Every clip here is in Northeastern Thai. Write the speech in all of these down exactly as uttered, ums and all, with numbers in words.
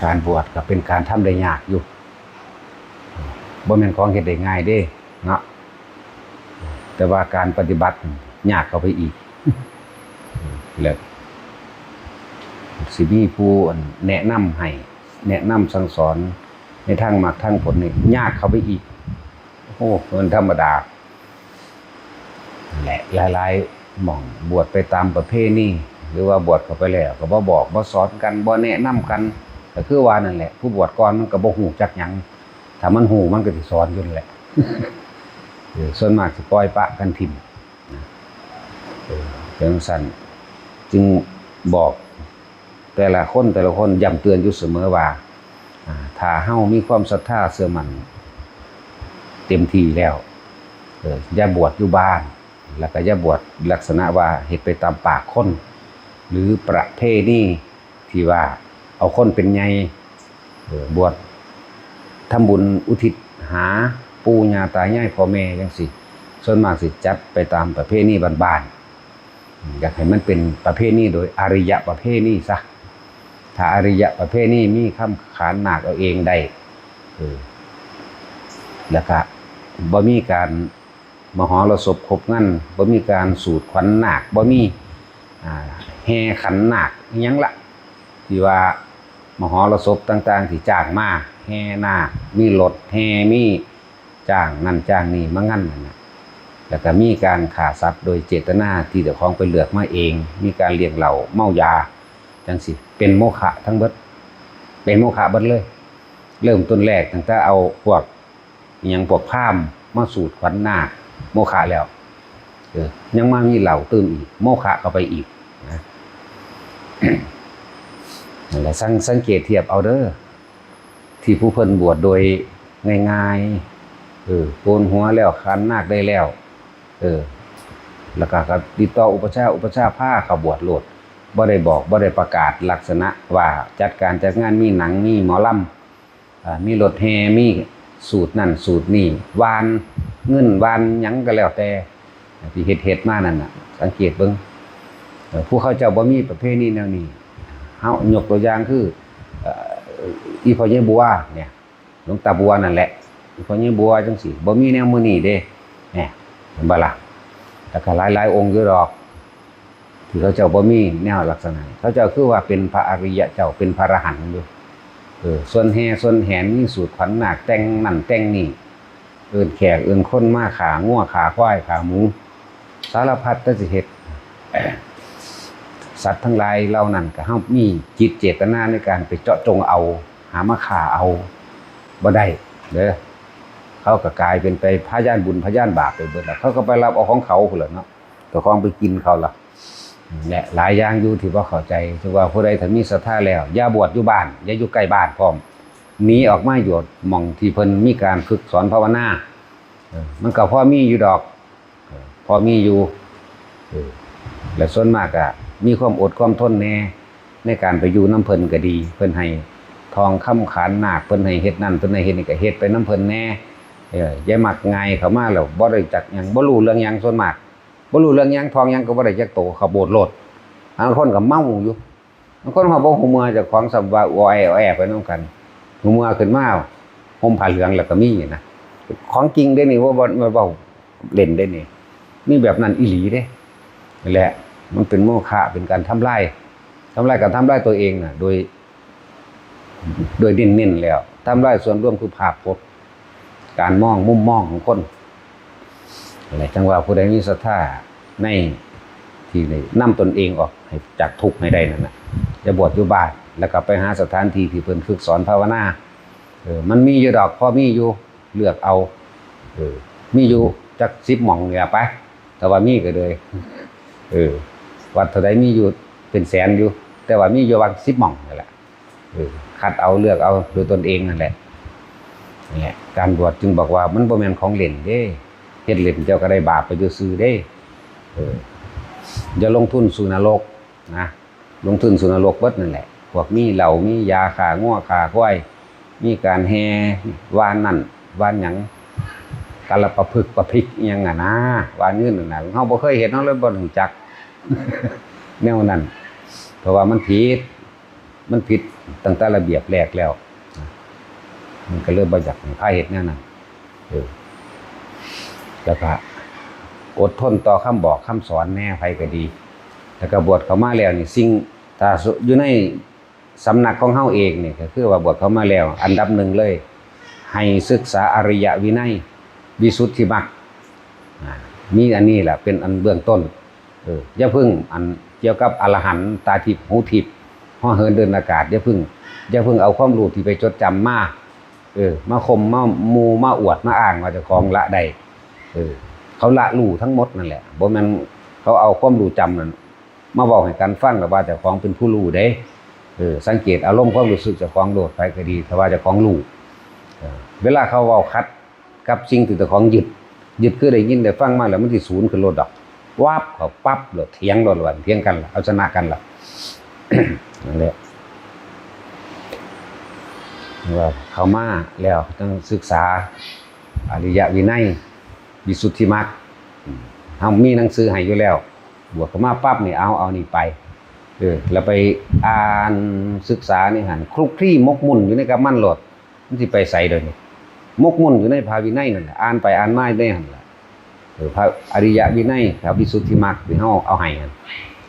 การบวชก็เป็นการทำได้ยากอยู่ บ่แม่นของเฮ็ดได้ง่ายเด้เนาะ แต่ว่าการปฏิบัติยากเข้าไปอีก แล้วสิมีผู้แนะนำให้ แนะนำสั่งสอนในทางมรรคทางผลนี่ยากเข้าไปอีก โอ้ มันธรรมดา และหลายๆหม่องบวชไปตามประเพณี หรือว่าบวชเข้าไปแล้วก็บ่บอกบ่สอนกัน บ่แนะนำกัน ก็คือว่านั่นแหละ ผู้บวชก่อนมันก็บ่ฮู้จักหยัง ถ้ามันฮู้มันก็สิสอนอยู่นั่นแหละ เออ ส่วนมากสิปล่อยปะกันถิ่มนะ เออ เป็นจั่งซั้น จึงบอกแต่ละคนแต่ละคนย้ำเตือนอยู่เสมอว่า อ่า ถ้าเฮามีความศรัทธาเชื่อมั่นเต็มที่แล้ว เออ อย่าบวชอยู่บ้าน แล้วก็อย่าบวชลักษณะว่าเฮ็ดไปตามปากคน หรือประเพณีที่ว่าเอาคนเป็นใหญ่ เออ บวชทำบุญอุทิศหาปู่ย่าตายายพ่อแม่จั่งซี้ ส่วนมากสิจัดไปตามประเพณีบ้านๆ อยากให้มันเป็นประเพณีโดยอริยประเพณีซะ ถ้าอริยประเพณีมีคำขานนาคเอาเองได้ เออ แล้วก็บ่มีการมหรสพครบงาน บ่มีการสูดขวัญนาค บ่มี อ่า แห่ขันนาคอิหยังละ ที่ว่ามหรสพต่างๆที่จ้างมา แห่นาค มีรถแห่ มีจ้างนั่นจ้างนี่มางานนั่นน่ะ แล้วก็มีการฆ่าสัตว์โดยเจตนาที่เจ้าของไปเลือกมาเอง มีการเลี้ยงเหล้าเมายาจั่งซี้ เป็นโมฆะทั้งเบิด เป็นโมฆะเบิดเลย เริ่มต้นแรกตั้งแต่เอาพวก อิหยังพวกพราหมณ์มาสูดขวัญนาค โมฆะแล้ว เออ ยังมามีเหล้าตื่มอีก โมฆะเข้าไปอีกนะ นั่นแหละ สัง สังเกตเทียบเอาเด้อ ที่ผู้เพิ่นบวชโดยง่ายๆ เออ โกนหัวแล้ว ขันนาคได้แล้ว เออ แล้วก็ ก็ติดต่ออุปัชฌาย์ อุปัชฌาย์พาเข้าบวชโลด บ่ได้บอก บ่ได้ประกาศลักษณะว่าจัดการจัดงาน มีหนัง มีหมอลำ อ่า มีรถแห่ มีสูตรนั่นสูตรนี่ หว่านเงิน หว่านหยังก็แล้วแต่ ที่เฮ็ด เฮ็ดมานั่นน่ะ สังเกตเบิ่ง เอ่อ ผู้เขาเจ้าบ่มีประเพณีแนวนี้ เฮายกตัวอย่างคือ เอ่อ อีพ่อใหญ่บัวเนี่ย หลวงตาบัวนั่นแหละ อีพ่อใหญ่บัวจั่งซี้ บ่มีแนวมื้อนี้เด้ เนี่ย เห็นบ่ล่ะ แล้วก็หลายๆองค์อยู่ดอก ที่เขาเจ้าบ่มีแนวลักษณะนี้ เขาเจ้าคือว่าเป็นพระอริยะเจ้า เป็นพระอรหันต์อยู่ เออ ส่วนแห่ส่วนแหน มีสูตรขวัญนาค แต่งนั่นแต่งนี่ เอิ้นแขกเอิ้นคนมาฆ่างัวฆ่าควายฆ่าหมู สารพัดแต่สิเฮ็ด สัตว์ทั้งหลายเหล่านั้นก็เฮามีจิตเจตนาในการไปเจาะจงเอา หามาฆ่าเอา บ่ได้เด้อ เขาก็กลายเป็นไปพยานบุญพยานบาปไปเบิดแล้ว เขาก็ไปรับเอาของเขาพุ้นล่ะเนาะ เจ้าของไปกินเขาล่ะ และหลายอย่างอยู่ที่บ่เข้าใจ ถือว่าผู้ใดถ้ามีศรัทธาแล้ว อย่าบวชอยู่บ้าน อย่าอยู่ใกล้บ้านพร้อม หนีออกมาอยู่หม่องที่เพิ่นมีการฝึกสอนภาวนา เออ มันก็พอมีอยู่ดอก เออ พอมีอยู่ เออ และส่วนมากก็มีความอดความทนแน่ ในการไปอยู่นำเพิ่นก็ดี เพิ่นให้ทองคำขานนาค เพิ่นให้เฮ็ดนั่น เพิ่นให้เฮ็ดนี่ ก็เฮ็ดไปนำเพิ่นแน่ เออ อย่ามักง่ายเข้ามาแล้วบ่ได้จักหยัง บ่รู้เรื่องหยัง ส่วนมาก บ่รู้เรื่องหยัง ทองหยังก็บ่ได้จักโต เข้าโบสถ์โลด บางคนก็เมาอยู่ บางคนเขาบ่ฮู้เมื่อเจ้าของซ้ำว่า โอ้ย แอบไปนำกัน ฮู้เมื่อขึ้นมา ห่มผ้าเหลืองแล้วก็มีนะ ของจริงเด้นี่ ว่าบ่ ว่าเว้าเล่นเด้นี่ มีแบบนั้นอีหลีเด้ นั่นแหละ มันเป็นโมฆะ เป็นการทำลาย ทำลาย การทำลายตัวเองน่ะ โดย โดยเน้นๆแล้ว ทำลายส่วนรวมคือภาพพจน์ การมอง มุมมองของคน อะไร จั่งว่าผู้ใดมีศรัทธาในที่ได้นำตนเองออกให้จากทุกข์ให้ได้นั่นน่ะ อย่าบวชอยู่บ้าน แล้วก็ไปหาสถานที่ที่เพิ่นฝึกสอนภาวนา เออ มันมีอยู่ดอก พอมีอยู่ เลือกเอา เออ มีอยู่จักสิบหม่องนี่ล่ะไป แต่ว่ามีก็เลย เออ วัดเท่าใดมีอยู่เป็นแสนอยู่ แต่ว่ามีอยู่บางสิบหม่องนั่นแหละ เออ คัดเอา เลือกเอาโดยตนเองนั่นแหละ นี่แหละ การบวชจึงบอกว่ามันบ่แม่นของเล่นเด้ เฮ็ดเล่นเจ้าก็ได้บาปไปซื่อๆเด้ เออ อย่าลงทุนสู่นรกนะ ลงทุนสู่นรกเบิดนั่นแหละ พวกมีเหล้า มียา ฆ่างัว ฆ่าควาย มีการแห่ หว่านนั่น หว่านหยัง กาละประพฤกษ์ประพิกษ์อิหยังอะนะ หว่านเงินนั่นน่ะ เฮาบ่เคยเฮ็ด เฮาเลยบ่รู้จัก แนวนั้น เพราะว่ามันผิด มันผิด ตั้งแต่ระเบียบแรกแล้ว มันก็เลยบ่อยากให้พาเฮ็ดแนวนั้น เออ แล้วก็อดทนต่อคำบอกคำสอนแหน่ ไผก็ดี แล้วก็บวชเข้ามาแล้วนี่ สิ่ง ถ้าอยู่ในสำนักของเฮาเองนี่ ก็คือว่าบวชเข้ามาแล้ว อันดับหนึ่งเลย ให้ศึกษาอริยวินัย วิสุทธิมรรค อ่า มีอันนี้แหละเป็นอันเบื้องต้น เออ อย่าเพิ่งอันเกี่ยวกับอรหันต์ตาทิพย์หูทิพย์ ฮอเหินเดินอากาศ อย่าเพิ่ง อย่าเพิ่งเอาความรู้ที่ไปจดจำมา เออ มาข่ม มาหมู่ มาอวด มาอ้างว่าเจ้าของละได้ เออ เขาละรู้ทั้งหมดนั่นแหละ บ่แม่นเขาเอาความรู้จำนั่นมาเว้าให้กันฟังแล้วว่าเจ้าของเป็นผู้รู้เด้ เออ สังเกตอารมณ์ความรู้สึกเจ้าของโลด ไผก็ดี ถ้าว่าเจ้าของรู้ เออ เวลาเขาเว้าขัดกับสิ่งที่เจ้าของยึด ยึดคือได้ยินได้ฟังมาแล้วมันสิสูญขึ้นโลดดอก วับเขาปั๊บโลด เถียงโลด ว่าเถียงกันล่ะ เอาชนะกันล่ะ นั่นแหละ ว่าเข้ามาแล้วต้องศึกษาอริยวินัย วิสุทธิมรรค อืม เฮามีหนังสือให้อยู่แล้ว บวชเข้ามาปั๊บนี่ เอา เอานี่ไป เออ แล้วไปอ่านศึกษาในหั่น คลุกคลีหมกมุ่นอยู่ในกับมันโลด มันสิไปไสเดี๋ยวนี้ หมกมุ่นอยู่ในพระวินัยนั่นแหละ อ่านไปอ่านมาในหั่นล่ะ เออ พระอริยวินัย พระวิสุทธิมรรคที่เฮาเอาให้หั่น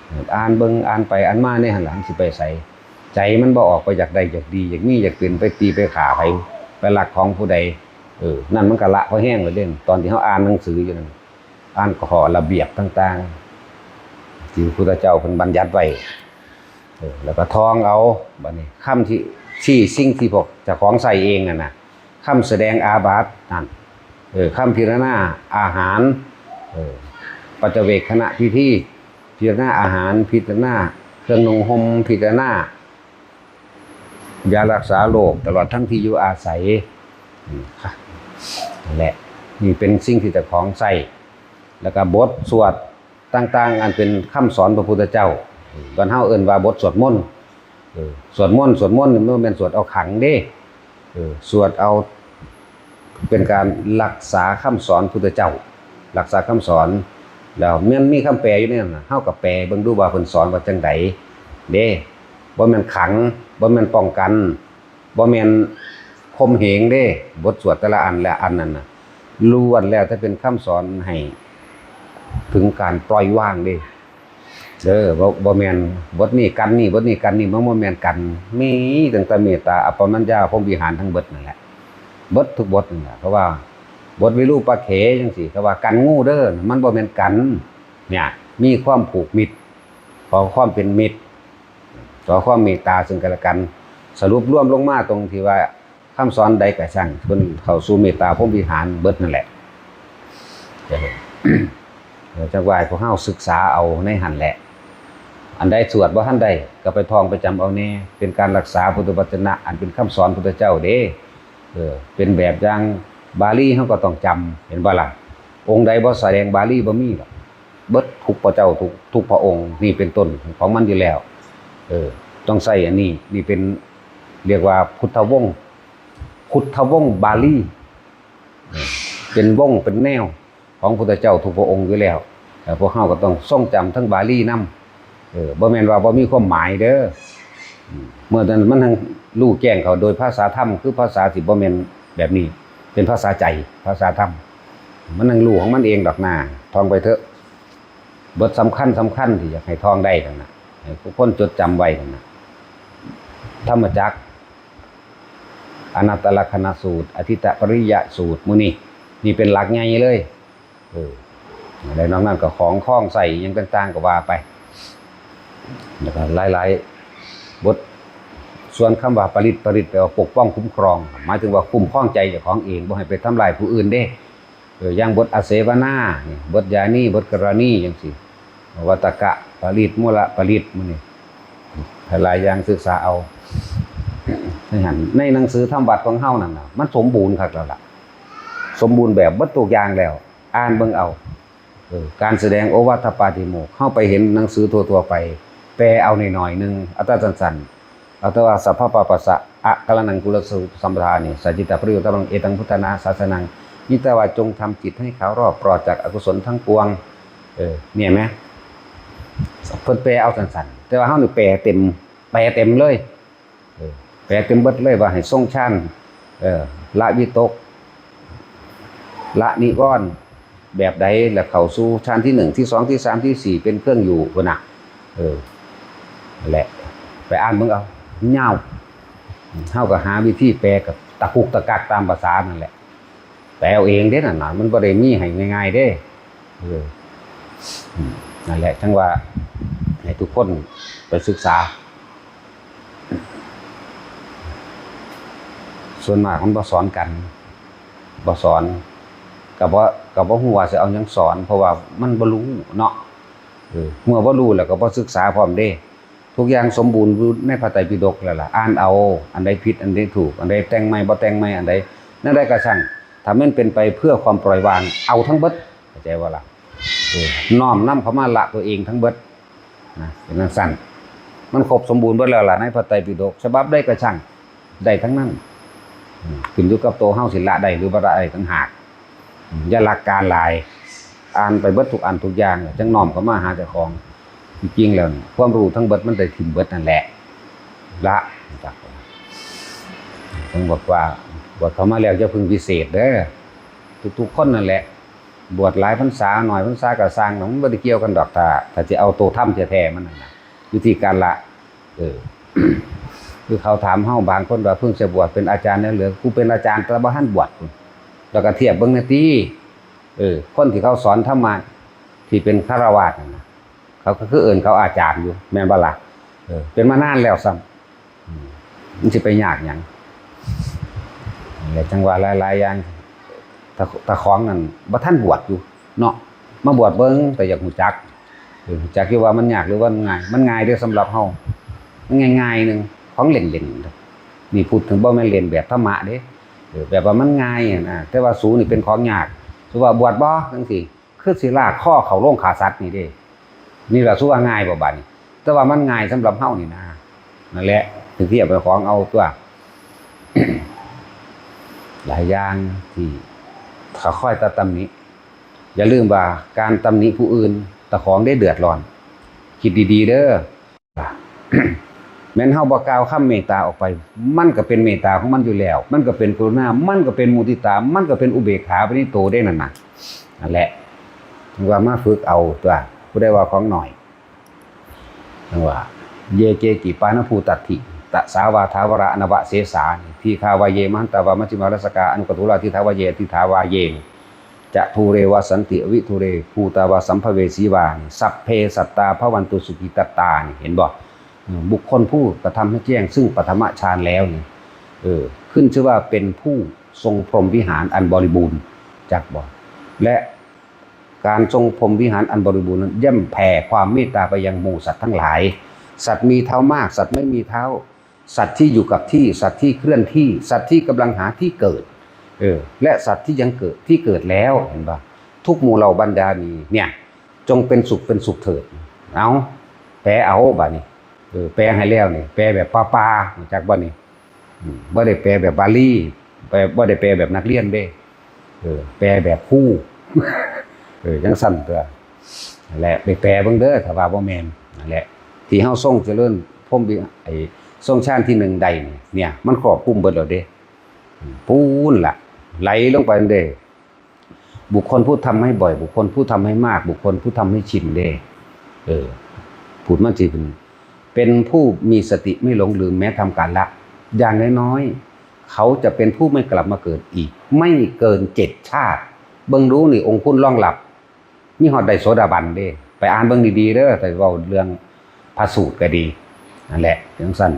เออ อ่านเบิ่งอ่านไปอ่านมาในหั่นล่ะ มันสิไปไส ใจมันบ่ออกไปอยากได้อยากดี อยากมีอยากเป็น ไปตีไปฆ่าไผ ไปลักของผู้ใด เออ นั่นมันก็ละพอแห้งแล้วเด้ ตอนที่เฮาอ่านหนังสืออยู่นั่น อ่านข้อระเบียบต่างๆ ที่พระพุทธเจ้าเพิ่นบัญญัติไว้ เออ แล้วก็ท่องเอา บัดนี้คำที่ ที่สิ่งที่พวกเจ้าของใส่เองนั่นน่ะ คำแสดงอาบัตินั่น เออ คำพิจารณาอาหาร เออ ปัจจเวกขณะพิธี พิจารณาอาหาร พิจารณาเครื่องนุ่งห่ม พิจารณา ยารักษาโรค ตลอดทั้งที่อยู่อาศัย อืม ค่ะ นั่นแหละ นี่เป็นสิ่งที่เจ้าของใส่ แล้วก็บทสวดต่างๆ อันเป็นคำสอนพระพุทธเจ้า บ้านเฮาเอิ้นว่าบทสวดมนต์ เออ สวดมนต์ สวดมนต์นี่มันเป็นสวดเอาขังเด้ เออ สวดเอา เป็นการรักษาคำสอนพุทธเจ้า รักษาคำสอน แล้วแม่นมีคำแปลอยู่ในนั้นน่ะ เฮาก็แปลเบิ่งดูว่าเพิ่นสอนว่าจั่งใดเด้ บ่แม่นขัง บ่แม่นป้องกัน บ่แม่นข่มเหงเด้ บทสวดแต่ละอันละอันนั่นน่ะ ล้วนแล้วแต่เป็นคำสอนให้ถึงการปล่อยวางเด้ เด้อ บ่ บ่แม่นบทนี้กันนี่ บทนี้กันนี่ มันบ่แม่นกัน มีตั้งแต่เมตตา อัปปมัญญา พรหมวิหารทั้งเบิดนั่นแหละ เบิดทุกบทนั่นแหละ เพราะว่าบทวิรูปปักเขจั่งซี้ เขาว่ากันงูเด้อ มันบ่แม่นกัน เนี่ย มีความผูกมิตร ขอความเป็นมิตร ขอความเมตตาซึ่งกันและกัน สรุปรวมลงมาตรงที่ว่าคำสอนใดก็ช่าง เพิ่นเข้าสู่เมตตาพรหมวิหารเบิดนั่นแหละ เออ จักว่าให้พวกเฮาศึกษาเอาในหั่นแหละ อันใดสวดบ่ทันได้ก็ไปท่องไปจำเอาแน่ เป็นการรักษาพุทธวจนะ อันเป็นคำสอนพุทธเจ้าเด้ เออ เป็นแบบอย่าง บาลีเฮาก็ต้องจำ เห็นบ่ล่ะ องค์ใดบ่แสดงบาลีบ่มีหรอก เบิดทุกพระเจ้าทุก ทุกพระองค์ นี่เป็นต้นของมันอยู่แล้ว เออ ต้องใช้อันนี้ นี่เป็น เรียกว่าพุทธวงศ์ พุทธวงศ์บาลี เออ เป็นวงศ์เป็นแนวของพุทธเจ้าทุกพระองค์อยู่แล้ว แต่พวกเฮาก็ต้องทรงจำทั้งบาลีนำ เออ บ่แม่นว่าบ่มีความหมายเด้อ อืม เมื่อนั้นมันทั้งรู้แจ้งเขาโดยภาษาธรรม คือภาษาที่บ่แม่นแบบนี้ เป็นภาษาใจ ภาษาธรรม มันทั้งรู้ของมันเองดอกนา ท่องไปเถอะ บทสำคัญสำคัญที่อยากให้ท่องได้นั่นน่ะ ให้ทุกคนจดจำไว้นั่นน่ะ ธรรมจักร อนัตตลักษณสูตร อทิตตปริยสูตร หมู่นี้ นี่เป็นหลักใหญ่เลย เออ แล้วนอกนั้นก็ของคล้องใช้หยังต่างๆ ก็ว่าไป แล้วก็หลายๆ บท ส่วนคำว่าปริตร ปริตรแปลว่าปกป้องคุ้มครอง หมายถึงว่าคุ้มครองใจเจ้าของเอง บ่ให้ไปทำลายผู้อื่นเด้ เออ อย่างบทอาเสวนา นี่ บทยานี บทกรณี จั่งซี้ วัตตกะปริตร มูลปริตร หมู่นี้ หลายอย่างศึกษาเอา ในหั่น ในหนังสือธรรมวัตรของเฮานั่นน่ะ มันสมบูรณ์คักแล้วล่ะ สมบูรณ์แบบเบิดทุกอย่างแล้ว อ่านเบิ่งเอา เออ การแสดงโอวาทปาติโมกข์ เฮาไปเห็นหนังสือทั่วๆ ไป แปลเอาหน่อยๆ หนึ่ง อัตราสั้นๆ อัตวาสัพพปาปัสสะ อะกะละนังกุลสุสัมปทานี่ สัจจิตาปริยุตตะมัง เอตังพุทธานาสาสนัง นิตวาจงทำจิตให้ขาวรอบปลอดจากอกุศลทั้งปวง เออ เนี่ยไหม เพิ่นแปลเอาสั้นๆ แต่ว่าเฮานี่แปลเต็ม แปลเต็มเลย เออ แปลเต็มเบิดเลยว่าให้ทรงฌาน เออ ละวิตก ละนิวรณ์แบบใด แล้วเข้าสู่ฌานที่หนึ่ง ที่สอง ที่สาม ที่สี่ เป็นเครื่องอยู่พุ้นน่ะ เออ นั่นแหละ ไปอ่านเบิ่งเอา ยาว เฮาก็หาวิธีแปลกับตะกุกตะกักตามภาษานั่นแหละ แปลเอาเองเด้นั่นน่ะ มันบ่ได้มีให้ง่ายๆเด้ เออ อืม นั่นแหละ จั่งว่าให้ทุกคนไปศึกษา ส่วนมากมันบ่สอนกัน บ่สอน ก็บ่ ก็บ่ฮู้ว่าสิเอาหยังสอน เพราะว่ามันบ่รู้เนาะ เออ เมื่อบ่รู้แล้วก็บ่ศึกษาพร้อมเด้ ทุกอย่างสมบูรณ์อยู่ในพระไตรปิฎกแล้วล่ะ อ่านเอา อันใดผิด อันใดถูก อันใดแต่งใหม่ บ่แต่งใหม่ อันใด แนวใดก็ช่าง ถ้ามันเป็นไปเพื่อความปล่อยวาง เอาทั้งเบิด เข้าใจบ่ล่ะ เออ น้อมนำเข้ามาละตัวเองทั้งเบิด นะ เป็นจั่งซั้น มันครบสมบูรณ์เบิดแล้วล่ะ ในพระไตรปิฎก ฉบับใดก็ช่าง ได้ทั้งนั้น อืม ขึ้นอยู่กับตัวเฮาสิละได้หรือบ่ได้ต่างหาก อืม อย่าละการหลาย อ่านไปเบิดทุกอันทุกอย่าง จั่งน้อมเข้ามาหาเจ้าของ จริงๆแล้วนี่ ความรู้ทั้งเบิดมันได้ถิ่มเบิดนั่นแหละ ละ จั่งบอกว่า บวชเข้ามาแล้วอย่าเพิ่งวิเศษเด้อ ทุกๆคนนั่นแหละ บวชหลายพรรษา น้อยพรรษาก็ซ่าง มันบ่ได้เกี่ยวกันดอก ถ้า ถ้าสิเอาตัวธรรมแท้ๆมันนั่นน่ะ วิธีการละ เออ คือเขาถามเฮาบางคนว่า เพิ่งจะบวชเป็นอาจารย์แล้วเหรอ กูเป็นอาจารย์แต่บ่ทันบวชพุ้น แล้วก็เทียบเบิ่งแหน่ติ เออ คนที่เขาสอนธรรมะ ที่เป็นฆราวาสนั่นน่ะ เขาก็คือเอิ้นเขาอาจารย์อยู่ แม่นบ่ล่ะ เออ เป็นมานานแล้วซ้ำ อืม มันสิไปยากหยัง และจั่งว่าหลายๆอย่าง ตา ตาของนั่นบ่ทันบวชอยู่เนาะ มาบวชเบิ่ง แต่อยากรู้จัก เออ รู้จักอยู่ว่ามันยากหรือว่ามันง่าย มันง่ายเด้อสำหรับเฮา มันง่ายๆหนึ่ง ของเล่นๆ นี่พูดถึงบ่แม่นเล่นแบบธรรมะเด้ เออ แบบว่ามันง่ายอะนะ แต่ว่าสูนี่เป็นของยาก สูว่าบวชบ่ จั่งซี้ คือสิลากคอเข้าโรงฆ่าสัตว์นี่เด้ นี่ล่ะสูว่าง่ายบ่บาดนี้ แต่ว่ามันง่ายสำหรับเฮานี่นะ นั่นแหละ ถึงเทียบไปของเอาตัว หลายอย่างที่เขาคอยตำหนิ อย่าลืมว่าการตำหนิผู้อื่น ตาของได้เดือดร้อน คิดดีๆเด้อ แม้นเฮาบ่กล่าวคำเมตตาออกไป มันก็เป็นเมตตาของมันอยู่แล้ว มันก็เป็นกรุณา มันก็เป็นมุทิตา มันก็เป็นอุเบกขาไปในตัวได้นั่นน่ะ นั่นแหละ ถึงว่ามาฝึกเอาตัว ผู้ใดว่าของน้อย จั่งว่า เย เก กิ ปาณะภูตัตถิ ตะสาวา ทาวะรา อนวเสสา ทีฆา วา เย มหันตา วา มัชฌิมา รัสสกา อนุกะถูรา ทิฏฐา วา เย อทิฏฐา วา เย จะ ทูเร วา สันติ อวิ ทูเร ภูตา วา สัมภเวสี วา สัพเพ สัตตา ภะวันตุ สุขิตัตตา นี่ เห็นบ่ เออ บุคคลผู้กระทำให้แจ้งซึ่งปฐมฌานแล้วนี่ เออ ขึ้นชื่อว่าเป็นผู้ทรงพรหมวิหารอันบริบูรณ์ จักบ่ และการทรงพรหมวิหารอันบริบูรณ์นั้นย่อมแผ่ความเมตตาไปยังหมู่สัตว์ทั้งหลาย สัตว์มีเท้ามาก สัตว์ไม่มีเท้า สัตว์ที่อยู่กับที่ สัตว์ที่เคลื่อนที่ สัตว์ที่กำลังหาที่เกิด เออ และสัตว์ที่ยังเกิด ที่เกิดแล้ว เห็นบ่ ทุกหมู่เหล่าบรรดานี้ เนี่ย จงเป็นสุขเป็นสุขเถิด เอา แปลเอาบาดนี้ เออ แปลให้แล้วนี่ แปลแบบป่าๆ รู้จักบ่นี่ อืม บ่ได้แปลแบบบาลี แปล บ่ได้แปลแบบนักเรียนเด้ เออ แปลแบบครู เออ จั่งซั้นตัว นั่นแหละ ไปแปลเบิ่งเด้อ ถ้าว่าบ่แม่น นั่นแหละ ที่เฮาทรงเจริญพรหมวิ ไอ้ทรงฌานที่หนึ่งได้นี่ เนี่ย มันครอบคลุมเบิดแล้วเด้ อืม ปู๊นล่ะ ไหลลงไปนั่นเด้ บุคคลผู้ทำให้บ่อย บุคคลผู้ทำให้มาก บุคคลผู้ทำให้ชินเด้ เออ พูดมันสิเป็น เป็นผู้มีสติไม่หลงลืมแม้ทำการละ อย่างน้อยๆ เขาจะเป็นผู้ไม่กลับมาเกิดอีก ไม่เกินเจ็ดชาติ เบิ่งดูนี่ องค์คุณรองรับ มีฮอดได้โสดาบันเด้ ไปอ่านเบิ่งดีๆเด้อ แต่เว้าเรื่องพระสูตรก็ดี นั่นแหละ จั่งซั้น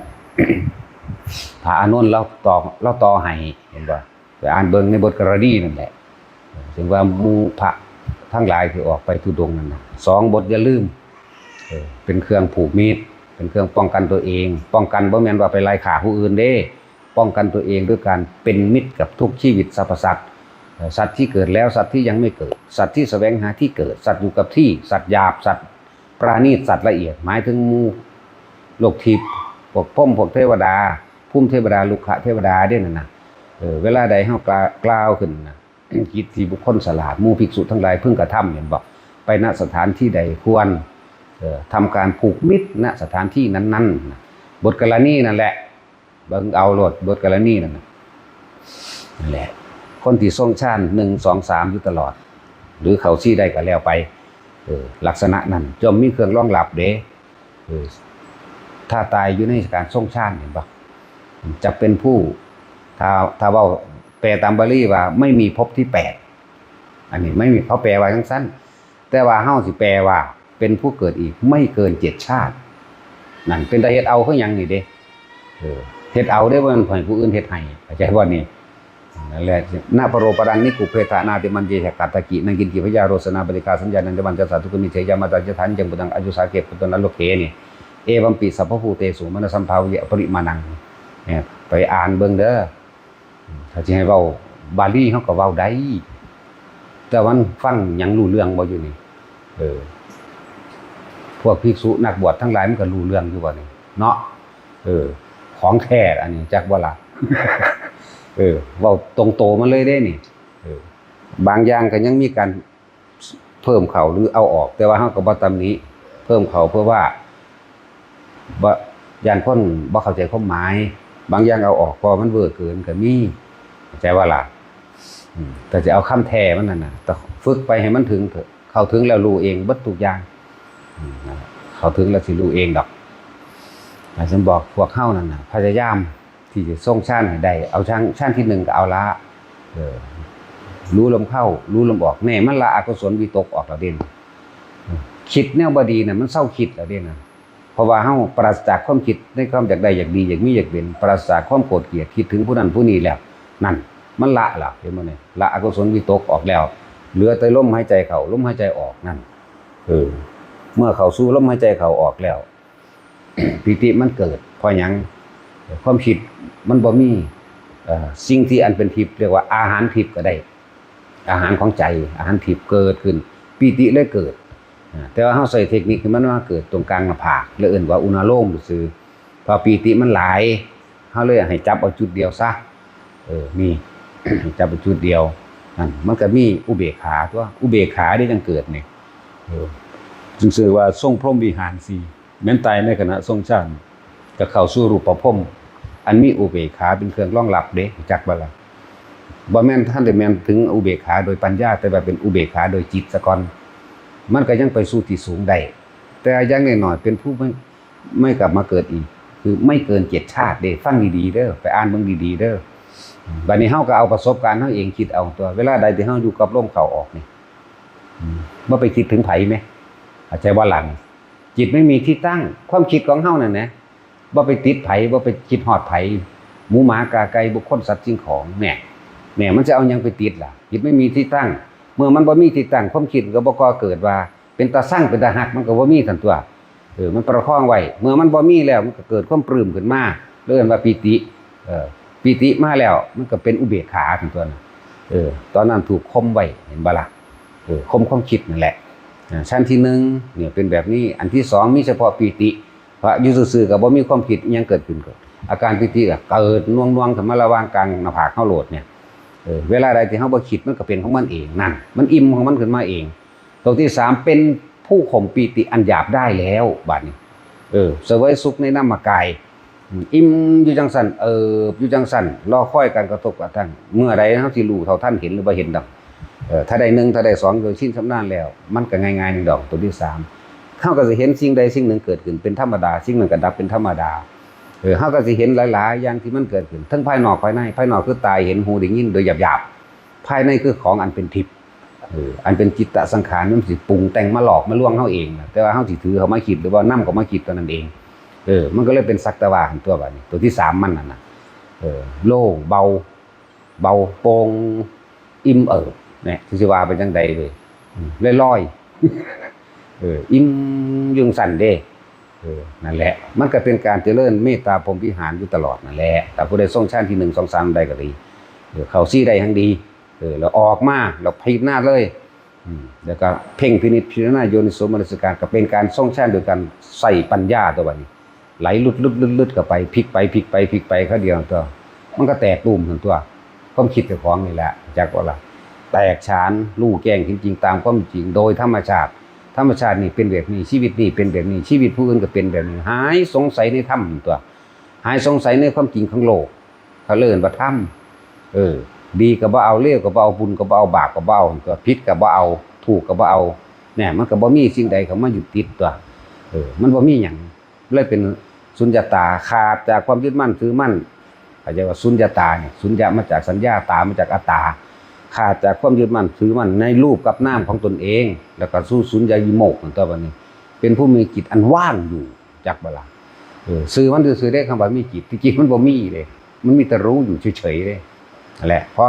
พระอานนท์ลาวต่อ ลาวต่อให้ เห็นบ่ ไปอ่านเบิ่งในบทกรณีนั่นแหละ ถึงว่าหมู่พระทั้งหลายที่ออกไปธุดงค์นั่นน่ะ สองบทอย่าลืม เออ เป็นเครื่องผูกมิตร เป็นเครื่องป้องกันตัวเอง ป้องกันบ่แม่นว่าไปไล่ฆ่าผู้อื่นเด้ ป้องกันตัวเองด้วยการเป็นมิตรกับทุกชีวิตสรรพสัตว์ เอ่อ สัตว์ที่เกิดแล้ว สัตว์ที่ยังไม่เกิด สัตว์ที่แสวงหาที่เกิด สัตว์อยู่กับที่ สัตว์หยาบ สัตว์ประณีต สัตว์ละเอียด หมายถึงหมู่โลกทิพย์ พวกพรหม พวกเทวดา ภูมิเทวดา รุกขเทวดาเด้นั่นน่ะ เออ เวลาใดเฮากล่า กล่าวขึ้นน่ะ กิจที่บุคคลฉลาด หมู่ภิกษุทั้งหลายพึงกระทำ เห็นบ่ ไป ณ สถานที่ใดควร เอ่อ ทำการผูกมิตร ณ สถานที่นั้นๆ น่ะ บทกรณีนั่นแหละ เบิ่งเอาโลด เบิดกรณีนั่นน่ะ นั่นแหละ คนที่ทรงฌานหนึ่ง สอง สาม อยู่ตลอด หรือเข้าสี่ได้ก็แล้วไป เออ ลักษณะนั้นย่อมมีเครื่องรองรับเด้ เออ ถ้าตายอยู่ในการทรงฌาน เห็นปะ จะเป็นผู้ ถ้า ถ้าเว้าแปลตามบาลีว่าไม่มีภพที่แปด อันนี้ไม่มี เขาแปลว่าจั่งซั้น แต่ว่าเฮาสิแปลว่าเป็นผู้เกิดอีกไม่เกินเจ็ดชาติ นั่นเป็นตาเฮ็ดเอาคือหยังนี่เด้ เออ เฮ็ดเอาเด้ บ่แม่นให้ผู้อื่นเฮ็ดให้ เข้าใจบ่นี่ นั่นแหละ นะปะโรปะรังนิกุปเพทะนาติมันเยชะกัตตะกิ นังกินจิพยาโรสนาปฏิกาสัญญานันจวันจัสสะทุกขมิเสยามาตาจฐานจังปุตังอายุสาเกปุตตนรโลเกนี่ เอวัมปิสัพพะภูเตสุมนสัมภาวิยะปริมาณัง เนี่ย ไปอ่านเบิ่งเด้อ ถ้าสิให้เว้าบาลีเฮาก็เว้าได้ แต่มันฟังหยังรู้เรื่องบ่อยู่นี่ เออ พวกภิกษุนักบวชทั้งหลายมันก็รู้เรื่องอยู่บ่นี่ เนาะ เออ ของแท้อันนี้จักบ่ล่ะ เออ เว้าตรงโตมาเลยเด้นี่ เออ บางอย่างก็ยังมีการเพิ่มเข้าหรือเอาออก แต่ว่าเฮาก็บ่ตำหนิ เพิ่มเข้าเพื่อว่า บ่ ย่านคนบ่เข้าใจความหมาย บางอย่างเอาออก เพราะมันเวอร์เกินก็มี เข้าใจบ่ล่ะ อืม แต่สิเอาคำแท้มันนั่นน่ะ แต่ฝึกไปให้มันถึงเถอะ เข้าถึงแล้วรู้เองเบิดทุกอย่าง อืม นั่นแหละ เข้าถึงแล้วสิรู้เองดอก อาจารย์บอกพวกเฮานั่นน่ะ พยายามที่จะทรงฌานให้ได้ เอาฌาน ฌานที่หนึ่งก็เอาละ เออ รู้ลมเข้า รู้ลมออก แน่ มันละอกุศลวิตกออกแล้วเด้ คิดแนวบ่ดีน่ะ มันเซาคิดแล้วเด้นั่น เพราะว่าเฮาปราศจากความคิดในความอยากได้อยากดีอยากมีอยากเป็น ปราศจากความโกรธเกลียดคิดถึงผู้นั้นผู้นี้แล้ว นั่น มันละแล้ว เห็นบ่เนี่ย ละอกุศลวิตกออกแล้ว เหลือแต่ลมหายใจเข้า ลมหายใจออกนั่น เออ เมื่อเข้าสู่ลมหายใจเข้าออกแล้ว ปีติมันเกิด เพราะหยัง ความคิดมันบ่มี เอ่อ สิ่งที่อันเป็นทิพย์เรียกว่าอาหารทิพย์ก็ได้ อาหารของใจ อาหารทิพย์เกิดขึ้น ปีติเลยเกิด อ่า แต่ว่าเฮาใช้เทคนิคให้มันมาเกิดตรงกลางหน้าผาก แล้วเอิ้นว่าอุณาโลมซื่อ พอปีติมันหลาย เฮาเลยให้จับเอาจุดเดียวซะ เออ นี่ จับเอาจุดเดียว นั่น มันก็มีอุเบกขาตั๊ว อุเบกขาเด้จั่งเกิดนี่ เออ จึงชื่อว่าทรงพรหมวิหารสี่ แม่นตายในขณะทรงฌาน ก็เข้าสู่รูปพรหม อันมีอุเบกขาเป็นเครื่องรองรับเด้ จักบ่ล่ะ บ่แม่นทันได้แม่นถึงอุเบกขาโดยปัญญา แต่ว่าเป็นอุเบกขาโดยจิตซะก่อน มันก็ยังไปสู่ที่สูงได้ แต่อย่างน้อยๆเป็นผู้ไม่ ไม่กลับมาเกิดอีก คือไม่เกินเจ็ดชาติเด้ ฟังดีๆเด้อ ไปอ่านเบิ่งดีๆเด้อ บัดนี้เฮาก็เอาประสบการณ์เฮาเองคิดเอาตั๊ว เวลาใดที่เฮาอยู่กับลมเข้าออกนี่ อืม บ่ไปคิดถึงไผแหม เข้าใจบ่ล่ะนี่ จิตไม่มีที่ตั้ง ความคิดของเฮานั่นนะ บ่ไปติดไผ บ่ไปคิดฮอดไผ หมูหมากาไก่ บุคคลสัตว์สิ่งของ เนี่ย เนี่ย มันจะเอาหยังไปติดล่ะ จิตไม่มีที่ตั้ง เมื่อมันบ่มีที่ตั้ง ความคิดก็บ่ก่อเกิดว่า เป็นตาซัง เป็นตาฮัก มันก็บ่มีซั่นตั๊ว เออ มันประคองไว้ เมื่อมันบ่มีแล้ว มันก็เกิดความปลื้มขึ้นมา เรียกว่าปีติ เออ ปีติมาแล้ว มันก็เป็นอุเบกขาซั่นตั๊วนะ เออ ตอนนั้นถูกข่มไว้ เห็นบ่ล่ะ เออ ข่มความคิดนั่นแหละ อ่า ชั้นที่หนึ่งเนี่ยเป็นแบบนี้ อันที่สองมีเฉพาะปีติ เพราะอยู่ซื่อๆก็บ่มีความคิดอิหยังเกิดขึ้น ก็อาการปีติก็เกิดน่วงๆขึ้นมาระหว่างกลางหน้าผากเฮาโลดเนี่ย เออ เวลาใดที่เฮาบ่คิดมันก็เป็นของมันเองนั่น มันอิ่มของมันขึ้นมาเอง ตัวที่สามเป็นผู้ข่มปีติอันหยาบได้แล้ว บัดนี้ เออ เสวยสุขในนามกาย อืม อิ่มอยู่จั่งซั่น เอิบอยู่จั่งซั่น รอคอยการกระทบกระทั่ง เมื่อใดเฮาสิรู้เท่าทันเห็นหรือบ่เห็นดอก เออ ถ้าได้หนึ่ง ถ้าได้สอง โดยชินชำนาญแล้ว มันก็ง่ายๆหนึ่งดอก ตัวที่สาม เฮาก็สิเห็นสิ่งใดสิ่งหนึ่งเกิดขึ้นเป็นธรรมดา สิ่งนั้นก็ดับเป็นธรรมดา เออ เฮาก็สิเห็นหลายๆอย่างที่มันเกิดขึ้น ทั้งภายนอกภายใน ภายนอกคือตาเห็น หูได้ยินโดยหยาบๆ ภายในคือของอันเป็นทิพย์ เออ อันเป็นจิตตสังขาร มันสิปรุงแต่งมาหลอกมาลวงเฮาเองนะ แต่ว่าเฮาสิถือเข้ามาคิดหรือว่านำเข้ามาคิดเท่านั้นเอง เออ มันก็เลยเป็นสักแต่ว่าหั้นตั๊ว บัดนี้ ตัวที่สามมันนั่นน่ะ เออ โล่งเบา เบาโปร่ง อิ่มเอิบ เนี่ย สิว่าเป็นจั่งใดเลย อืม ลอยๆ เออ อิ่มอยู่จั่งซั่นเด้ เออ นั่นแหละ มันก็เป็นการเจริญเมตตาพรหมวิหารอยู่ตลอดนั่นแหละ ถ้าผู้ใดทรงฌานที่หนึ่ง สอง สาม ได้ก็ดี เออ เข้าสี่ได้แฮ่งดี เออ แล้วออกมา แล้วพิจารณาเลย อืม แล้วก็เพ่งพินิจพิจารณาโยนิโสมนสิการ ก็เป็นการทรงฌานโดยการใช้ปัญญาตั๊ว บัดนี้ ไหลลุดๆๆๆเข้าไป พลิกไปพลิกไปพลิกไปคราวเดียวตั๊ว มันก็แตกตูมตั๊ว ความคิดเจ้าของนี่แหละ จักว่าล่ะ แตกฉาน รู้แจ้งเห็นจริงตามความจริง โดยธรรมชาติ ธรรมชาตินี่เป็นแบบนี้ ชีวิตนี่เป็นแบบนี้ ชีวิตผู้อื่นก็เป็นแบบนี้ หายสงสัยในธรรมตั๊ว หายสงสัยในความจริงของโลก เขาเรียกว่าธรรม เออ ดีก็บ่เอา เลวก็บ่เอา บุญก็บ่เอา บาปก็บ่เอา ก็ผิดก็บ่เอา ถูกก็บ่เอา เนี่ย มันก็บ่มีสิ่งใดเข้ามายึดติดตัว เออ มันบ่มีหยัง เลยเป็นสุญญตา ขาดจากความยึดมั่นถือมั่น เข้าใจว่าสุญญตาเนี่ย สุญญะมาจากสัญญา ตามาจากอัตตา ขาดจากความยึดมั่นถือมั่นในรูปกับนามของตนเอง แล้วก็สู่สุญญาวิโมกข์นั่นตัวบัดนี้ เป็นผู้มีจิตอันว่างอยู่ จักบ่ล่ะ เออ ซื่อมันซื่อๆเด้ คำว่ามีจิต ที่จริงมันบ่มีเลย มันมีแต่รู้อยู่เฉยๆเลย นั่นแหละ เพราะ